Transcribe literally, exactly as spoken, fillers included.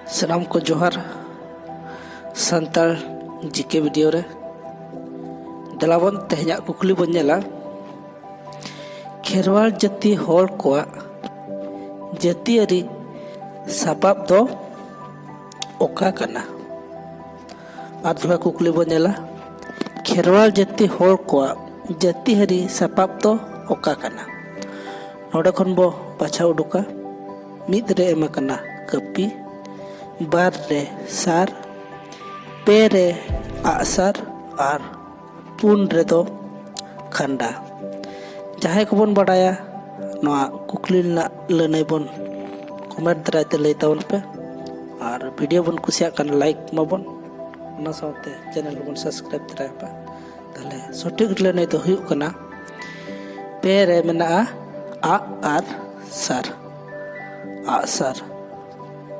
ᱥᱟᱱᱟᱢ ᱠᱚ ᱡᱚᱦᱟᱨ᱾ ᱥᱟᱱᱛᱟᱲ ᱡᱤᱠᱮ ᱵᱷᱤᱰᱤᱭᱳ ᱨᱮ ᱫᱮᱞᱟᱵᱚᱱ ᱛᱮᱦᱮᱧᱟᱜ ᱠᱩᱠᱞᱤ ᱵᱚᱱ ᱧᱮᱞᱟ, ᱠᱷᱮᱨᱣᱟᱞ ᱡᱟᱹᱛᱤ ᱦᱚᱲ ᱠᱚᱣᱟᱜ ᱡᱟᱹᱛᱤᱭᱟᱹᱨᱤ ᱥᱟᱯᱟᱵ ᱫᱚ ᱚᱠᱟ ᱠᱟᱱᱟ? ᱟᱨ ᱫᱚᱦᱲᱟ ᱠᱩᱠᱞᱤ ᱵᱚᱱ ᱧᱮᱞᱟ, ᱠᱷᱮᱨᱣᱟᱞ ᱡᱟᱹᱛᱤ ᱦᱚᱲ ᱠᱚᱣᱟᱜ ᱡᱟᱹᱛᱤᱭᱟᱹᱨᱤ ᱥᱟᱯᱟᱵ ᱫᱚ ᱚᱠᱟ ᱠᱟᱱᱟ? ᱱᱚᱰᱮ ᱠᱷᱚᱱ ᱵᱚ ᱵᱟᱪᱷᱟᱣ ᱩᱰᱩᱠᱟ᱾ ᱢᱤᱫ ᱨᱮ ᱮᱢ ᱟᱠᱟᱱᱟ ᱠᱟᱹᱯᱤ, ᱵᱟᱨ ᱨᱮ ᱥᱟᱨ, ᱯᱮ ᱨᱮ ᱟᱜᱼᱥᱟᱨ ᱟᱨ ᱯᱩᱱ ᱨᱮᱫᱚ ᱠᱷᱟᱱᱰᱟ᱾ ᱡᱟᱦᱟᱸᱭ ᱠᱚᱵᱚᱱ ᱵᱟᱰᱟᱭᱟ, ᱱᱚᱣᱟ ᱠᱩᱠᱞᱤ ᱨᱮᱱᱟᱜ ᱞᱟᱹᱱᱟᱹᱭ ᱵᱚᱱ ᱠᱚᱢᱮᱱᱴ ᱫᱟᱨᱟᱭ ᱛᱮ ᱞᱟᱹᱭ ᱛᱟᱵᱚᱱ ᱯᱮ᱾ ᱟᱨ ᱵᱷᱤᱰᱤᱭᱳ ᱵᱚᱱ ᱠᱩᱥᱤᱭᱟᱜ ᱠᱷᱟᱱ ᱞᱟᱭᱤᱠ ᱢᱟᱵᱚᱱ, ᱚᱱᱟ ᱥᱟᱶᱛᱮ ᱪᱮᱱᱮᱞ ᱵᱚᱱ ᱥᱟᱵᱥᱠᱨᱟᱭᱤᱵ ᱫᱟᱨᱟᱭ ᱯᱮ᱾ ᱛᱟᱦᱞᱮ ᱥᱚᱴᱷᱤᱠ ᱞᱟᱹᱱᱟᱹᱭ ᱫᱚ ᱦᱩᱭᱩᱜ ᱠᱟᱱᱟ, ᱯᱮ ᱨᱮ ᱢᱮᱱᱟᱜᱼᱟ ᱟᱜ ᱟᱨ ᱥᱟᱨ, ᱟᱜᱼᱥᱟᱨ᱾